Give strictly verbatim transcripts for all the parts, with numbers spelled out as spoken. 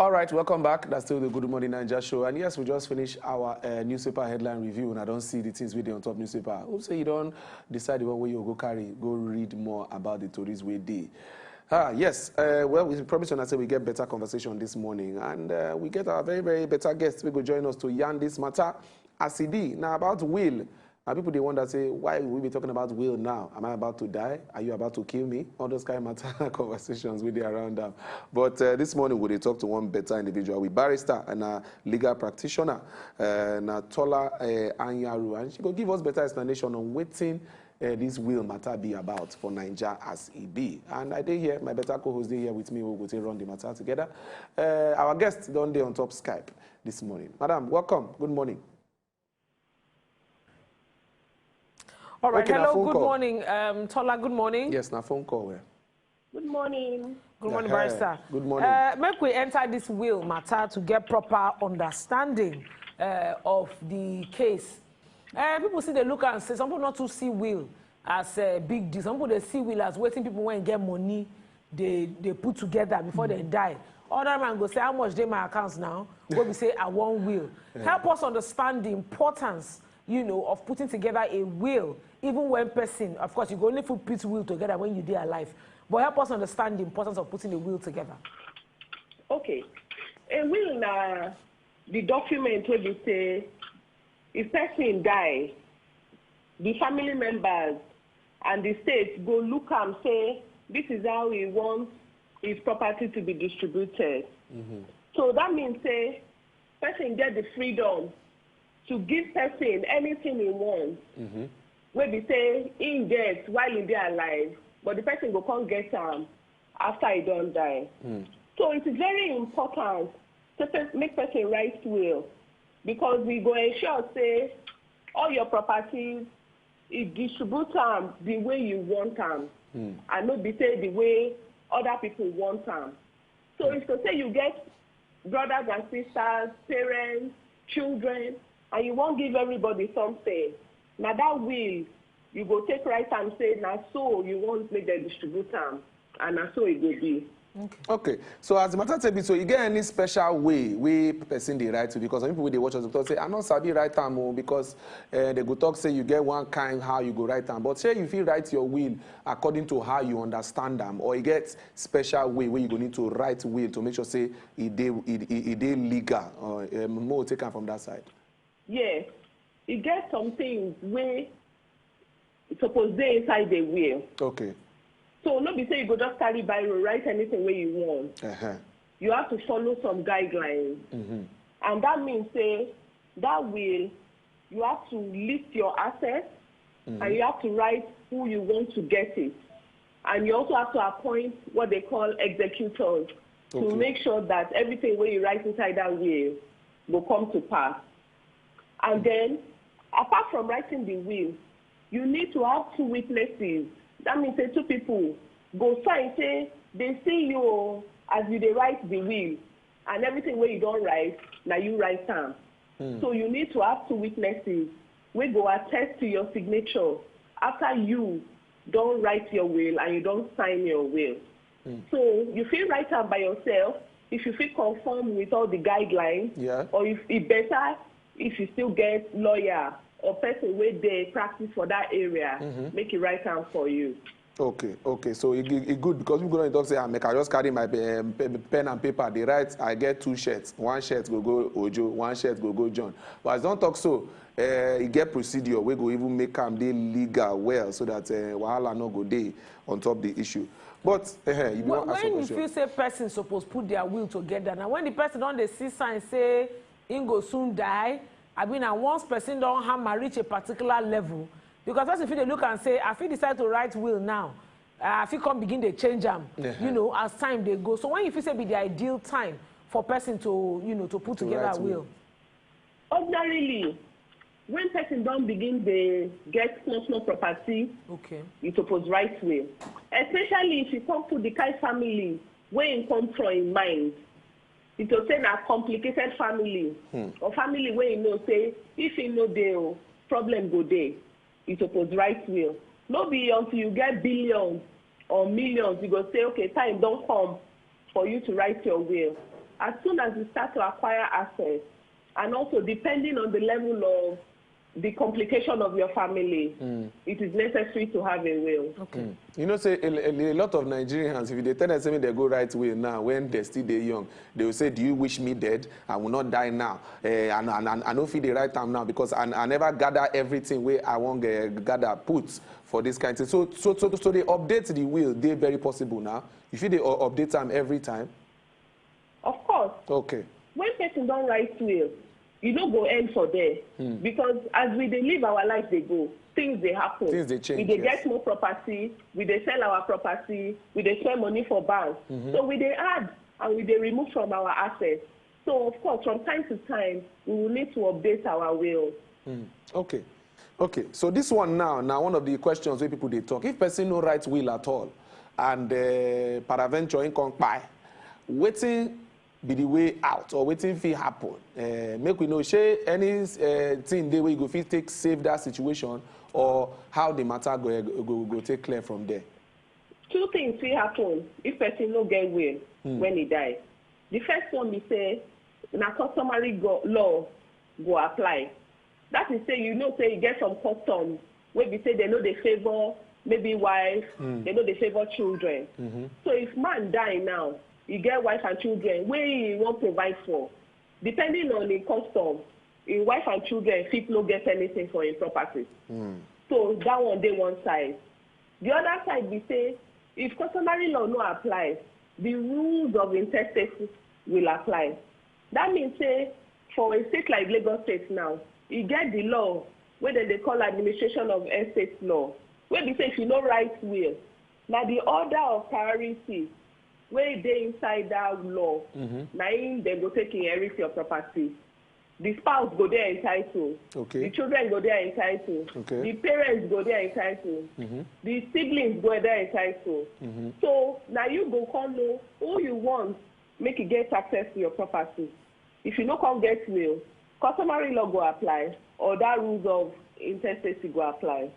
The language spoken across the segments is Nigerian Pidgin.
All right, welcome back. That's still the Good Morning Naija show. And yes, we just finished our uh, newspaper headline review, and I don't see the things we dey on top newspaper. Hope say you don't decide the one way you go carry, go read more about the stories we dey. Ah, yes. Uh, well, we promise you, I say we get better conversation this morning, and uh, we get our very, very better guests. We go join us to yarn this matter as e be. Now about will. And people dey wonder say, why we be talking about will now? Am I about to die? Are you about to kill me? All those kind of matter conversations we dey around them. But uh, this morning we dey talk to one better individual, we barrister and a legal practitioner, uh, na Tola uh, Anyaru, and she go give us better explanation on wetin uh, this will matter be about for Naija as e be. And I dey here, my better co-host dey here with me. We go take run the matter together. Uh, our guest don dey on top Skype this morning. Madam, welcome. Good morning. All right. Okay, na Hello. phone Good call. Morning, um, Tola. Good morning. Yes, na phone call. Well. Good morning. Good morning, Ehe, barrister. Good morning. Uh, make we enter this will matter to get proper understanding uh, of the case. Uh, people see the look and say some people not to see will as a big deal. Some people they see will as waiting people when get money they they put together before they die. Other man go say how much dey my accounts now. Wey be say I want will. Help us understand the importance, you know, of putting together a will, even when person, of course, you go only put put will together when you dey alive. But help us understand the importance of putting a will together. Okay. A will na the document wey be say if person die, the family members and the state go look am say this is how he wants his property to be distributed. So that means say person get the freedom to give person anything he wants. Wey be say he get while he dey alive, but the person go come get am after he don die. So it is very important to pe- make person write will because we go ensure say all your properties, e distribute am the way you want am and no be say the way other people want am. So if to say you get brothers and sisters, parents, children, and you wan give everybody something, na that will you go take write am say na so you want make dem distribute am, and na so e go be. Okay, so as the matter take be so, you get any special way wey person dey write to? Because some people wey dey watch us go talk say I no sabi write am o, because uh, they go talk say you get one kind how you go write am, but say you fit write your will according to how you understand am, or you get special way wey you go need to write will to make sure say e dey e e- e dey legal. Uh, um, mo take am from that side. Yes, e get some things wey suppose dey inside the will. Okay. So no be say you go just carry biro write anything wey you want. Uh-huh. You have to follow some guidelines. And that means say that will, you have to list your assets and you have to write who you want to get it. And you also have to appoint what they call executors to Okay. make sure that everything wey you write inside that will go come to pass. And then, apart from writing the will, you need to have two witnesses. That means say two people go sign say they see you o as you dey write the will, and everything wey you don write, na you write am. So you need to have two witnesses wey go attest to your signature after you don write your will and you don sign your will. So you fit write am by yourself if you fit conform with all the guidelines, Yeah. Or if e better if you still get lawyer or person wey dey practice for that area, make e write am for you. Okay, okay. So e, e, e good because people go don talk say, ah, make I just carry my um, pe- pen and paper. Dey write, I get two shirts. One shirt go go Ojo, one shirt go go John. But as don talk so, uh, e get procedure wey go even make am dey legal well, so that uh, wahala no go dey on top the issue. But uh, you be When, wan ask when a you feel question. Say person suppose put their will together, na when the person don dey see sign say im go soon die, abi na once person don hammer reach a particular level, because person fit dey look and say I fit decide to write will now, I fit come begin dey change am, you know, as time dey go. So when you feel say be the ideal time for person to, you know, to put To together write a will. Will. Ordinarily, when person don begin dey get small small property, Okay. you suppose write will, especially if you come put the kind family wey im come from in mind. If to say na complicated family or family wey you know say if e no dey o, problem go dey, you suppose write will. No be until you get billions or millions you go say okay, time don come for you to write your will. As soon as you start to acquire assets, and also depending on the level of the complication of your family, it is necessary to have a will. You know say a, a, a lot of Nigerians, if you dey tell them say make dem go write will now when they still dey young, they will say, "Do you wish me dead? I will not die now. Eh, and, and, and I no fit dey write am now because I, I never gather everything wey I wan, eh, gather put for this kind thing." So, so, so, so dey update the will dey very possible now. You fit dey u-, update am every time. Of course, Okay. when person don write will, e no go end for there, because as we dey live our life dey go, things dey happen. Things dey change, We dey yes. get more property, we dey sell our property, we dey spend money for bank. So we dey add and we dey remove from our assets. So of course, from time to time, we will need to update our will. Okay. Okay. So this one now, now one of the questions wey people dey talk. If person no write will at all, and, uh, peradventure im come kpai, wetin be the way out, or wetin fit happen? Uh, make we know, shey any, uh, thing dey wey you go fit take save that situation, or how the matter go, go, go take clear from there? Two things fit happen if person no get will when e die. The first one be say na customary go, law go apply. That is say, you know say e get some customs wey be say dem no dey favour maybe wife, dem no dey favour children. So if man die now, e get wife and children wey e wan provide for. Depending on im custom, im wife and children fit no get anything for im property. So that one dey one side. The other side be say, if customary law no apply, the rules of intestacy will apply. That means say, for a state like Lagos State now, e get the law wey dem dey call administration of estate law, wey be say if you no write will, na the order of priority wey dey inside that law, na im dem go take inherit your property. The spouse go dey entitled. Okay. The children go dey entitled. Okay. The parents go dey entitled. The siblings go dey entitled. So na you go come know who you want make you get access to your property. If you no come get will, customary law go apply, or that rules of intestacy go apply.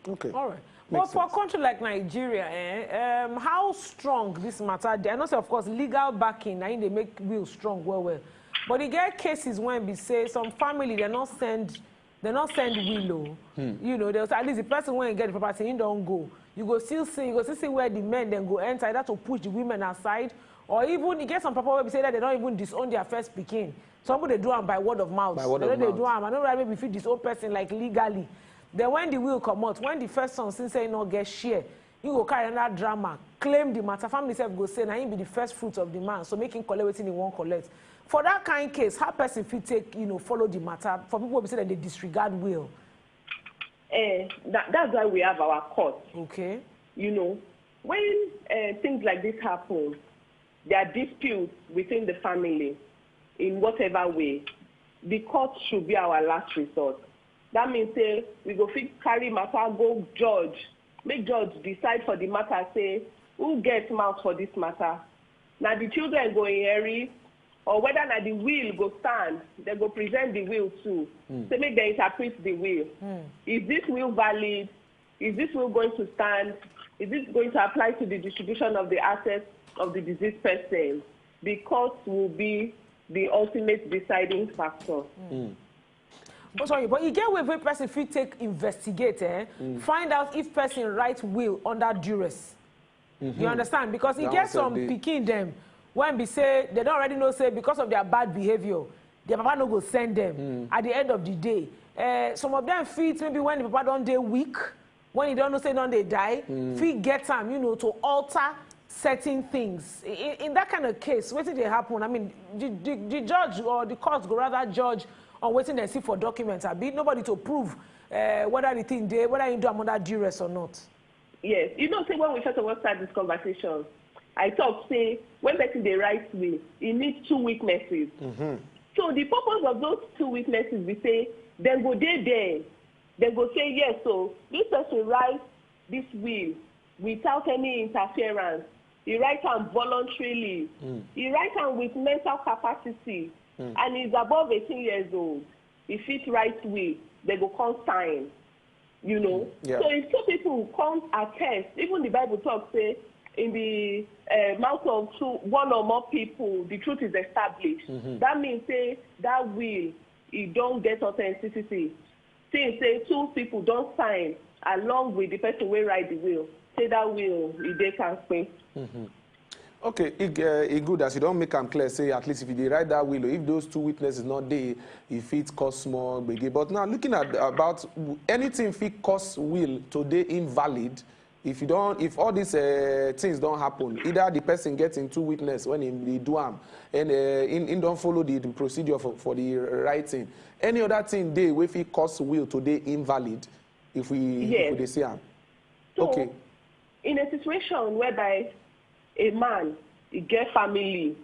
Okay. All right. But Makes for a sense. Country like Nigeria, eh, um, how strong this matter dey? I know say, of course, legal backing, na im dey make will strong well well. But e get cases wey be say some family, dem no send, dem no send will o. You know, they say at least the person wey get the property, he don go. You go still see, you go still see where the men dem go enter, either to push the women aside, or even e get some papa wey be say that dem don even disown their first pikin. Some people dey do am by word of mouth. By word Dem of no dey do mouth. Am. I no know whether maybe you fit disown person, like, legally. Then when the will comot, when the first son see say he no get share, he go carry another drama, claim the matter. Family sef go say na him be the first fruit of the man, so make him collect wetin he wan collect. For that kind case, how person fit take, you know, follow the matter? For people wey be say dem dey disregard will. Eh, that, that's why we have our court. Okay. You know, when uh, things like this happen, there are disputes within the family in whatever way, the court should be our last resort. That means say we go fit carry matter go judge, make judge decide for the matter, say who gets mouth for this matter. Now the children go inherit, or whether na the will go stand, they go present the will too. Say make they interpret the will. Is this will valid? Is this will going to stand? Is this going to apply to the distribution of the assets of the deceased person? The court will be the ultimate deciding factor. But sorry, but e get way wey person fit take investigate, eh? Find out if person write will under duress. You understand? Because e That get one sef some dey. Pikin dem when be say they don already know say because of their bad behaviour, their papa no go send them at the end of the day. Eh, some of them fit, maybe when the papa don dey weak, when he don know say he don dey die, fit get am, you know, to alter certain things. In, in that kind of case, wetin dey happen? I mean, the, the, the judge or the court go rather judge on wetin dem see for documents, abi nobody to prove, eh, whether the thing dey, whether he do am under duress or not. Yes, you know say when we first of all start this conversation, I talk say when person dey write will, e need two witnesses. So the purpose of those two witnesses be say dem go dey there, dem go say yes, so this person write this will without any interference. He write am voluntarily. He write am with mental capacity, and he's above eighteen years old. He fit write will, they go come sign. You know. Yeah. So if two people come attest, even the Bible talk say, in the uh, mouth of two, one or more people, the truth is established. That means say that will, e don get authenticity. Since say two people don sign along with the person wey write the will, say that will, e dey kampe. Okay, e uh, e good as you don make am clear say at least if you dey write that will, if those two witnesses no dey, e fit cause small gbege. But now looking at about anything fit cause will to dey invalid. If you don, if all these uh, things don happen, either the person get im two witness when he, he do am, and uh, he, he don follow the, the procedure for, for the writing, any other thing dey wey fit cause will to dey invalid if we if Yes. we dey see am. So, Okay. In a situation whereby a man, he get family,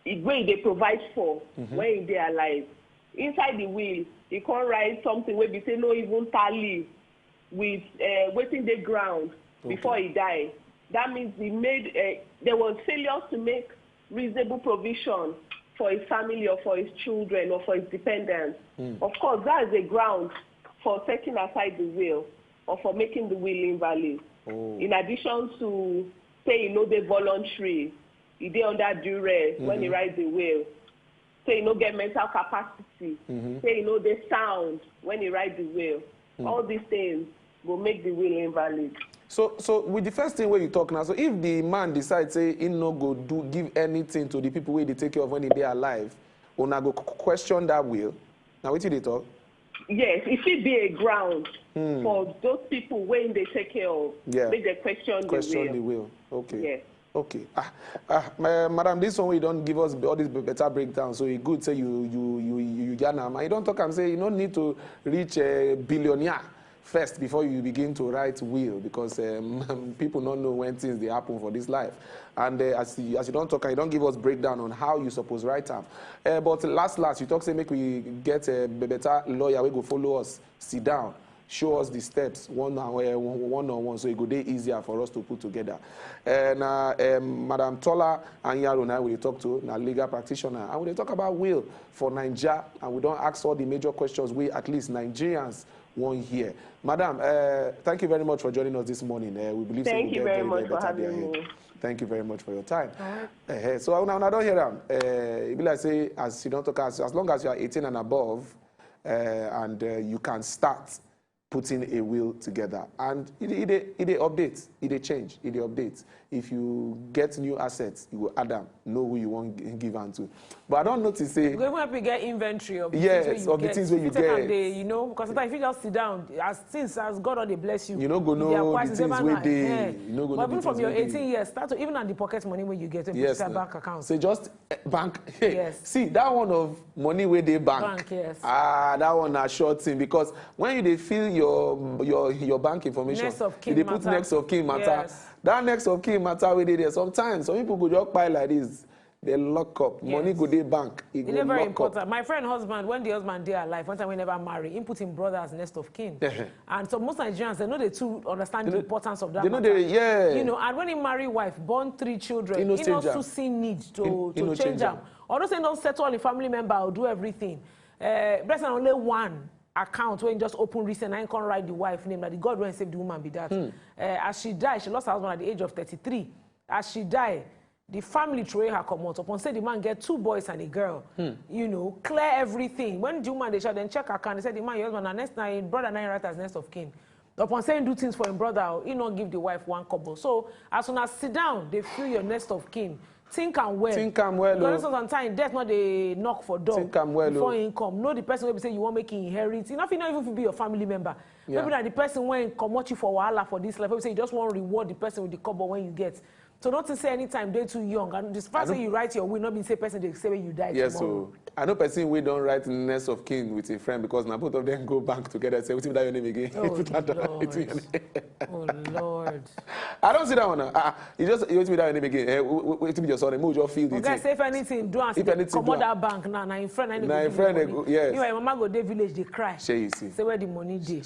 e- wey e dey provide for when he dey alive, inside the will, he come write something wey be say no even tally with uh, wetin dey ground before he die. That means he made uh, there was failure to make reasonable provision for his family or for his children or for his dependents. Of course, that is a ground for setting aside the will or for making the will invalid. In addition to say e no dey voluntary, e dey under duress when he write the will, say e no get mental capacity, say e no dey sound when he write the will. All these things go make the will invalid. So, so with the first thing wey you talk now, so if the man decide say he no go do give anything to the people wey dey take care of when he dey alive, una go q- question that will. Na wetin you dey talk? Yes, e fit be a ground for those people wey dey take care of, Yeah. Make dem question the Question will. The will. Okay. Yes. Okay. Ah, ah, ma- madam, this one wey you don give us all this be- better breakdown, so e good say you you you you yarn am. And you don talk am say you no need to reach a billionaire first before you begin to write will, because um, people no know when things dey happen for this life. And uh, as you, as you don talk am, you don give us breakdown on how you suppose write am. Uh, but last last, you talk say make we get a be- better lawyer wey go follow us sit down, show us the steps one on uh, one on one, so e go dey easier for us to put together. Uh, na um, Madam Tola Anyaro na we dey talk to, na legal practitioner, and we dey talk about will for Naija, and we don ask all the major questions wey at least Nigerians wan hear. Madam, uh, thank you very much for joining us this morning. Uh, we believe say Thank we you get very very, much very for better day having ahead. Me. Thank you very much for your time. Uh, so una una don hear am. Uh, e be like say as you don talk, as, as long as you are eighteen and above, uh, and uh, you can start putting a will together, and e dey e dey e dey update, e dey change, e dey update. If you get new assets, you go add am, know who you wan g- give am to. But I don notice say You go even help you get inventory of the Yes, things wey you of the get. things wey you Fit take am get. Dey, you know, because sometimes if you just sit down, as things as God don dey bless you, You no go you dey know acquire the things things never wey know. dey. Eh. You no go But know even the from things your wey dey. Eighteen years, start to even at the pocket money wey you get, Yes, that na. Bank account. So just eh, bank. Hey, Yes. See that one of money wey dey bank. Bank, yes. Ah, that one na sure thing, because when you dey fill your your your bank information, Next of you kin dey put matter. Next of kin matter. Yes. That next of kin matter wey dey there, sometimes some people go just kpai like this. They lock up. Money Yes. Go dey bank. E E go dey very lock up. Important. My friend husband, when the husband dey alive, one time we never marry, he put him brother as next of kin. And so most Nigerians, they no dey too understand They the no- importance of that they no matter. Dey, yeah. You know, and when he marry wife, born three children, He no he no change am. Too see need to He- he to no change change am. Am. Although say he don settle all the family member or do everything, uh, bless am, only one account wey he just open recent, and he come write the wife name. Na the God wey save the woman be that. Hmm. Uh, as she die, she lost her husband at the age of thirty-three. As she die, the family throw her comot. Upon say the man get two boys and a girl, Hmm. You know, clear everything. When the woman dey shout, then check account. They said the man, your husband, na next, na him brother, na him write as next of kin. Upon saying do things for him brother, oh, he no give the wife one kobo. So as una sit down, dey feel your next of kin. Think am well. Think am well, Because oh. Sometimes death no dey knock for door. Think am well, Before oh. He come, know the person wey be say you wan make he inherit. You no fit not even fit be your family member. Yeah. Maybe na the person wey comot you for wahala for this life. Maybe say you just wan reward the person with the kobo when you get. So don't think say anytime dey too young. And the fact I say know. You write your will, no be say person dey say when you die Yes, tomorrow. So I know person wey don write next of kin with a friend because na both of them go bank together. Say, "Wetin be that your name again?" Oh, Put that down. Lord. Wetin be your name? Oh, Lord. I don see that one. Ah, ah, you just, "Wetin be that your name again?" Eh, wh- wh- wetin be your surname? Make we just feel the Oga, thing. Say if anything do, as If they Anything do comot am. That bank now, na him friend, na him dey Na go him give friend you dey money. Go, yes. Meanwhile, mama go dey village, dey cry. Shey you see? Say where the money dey.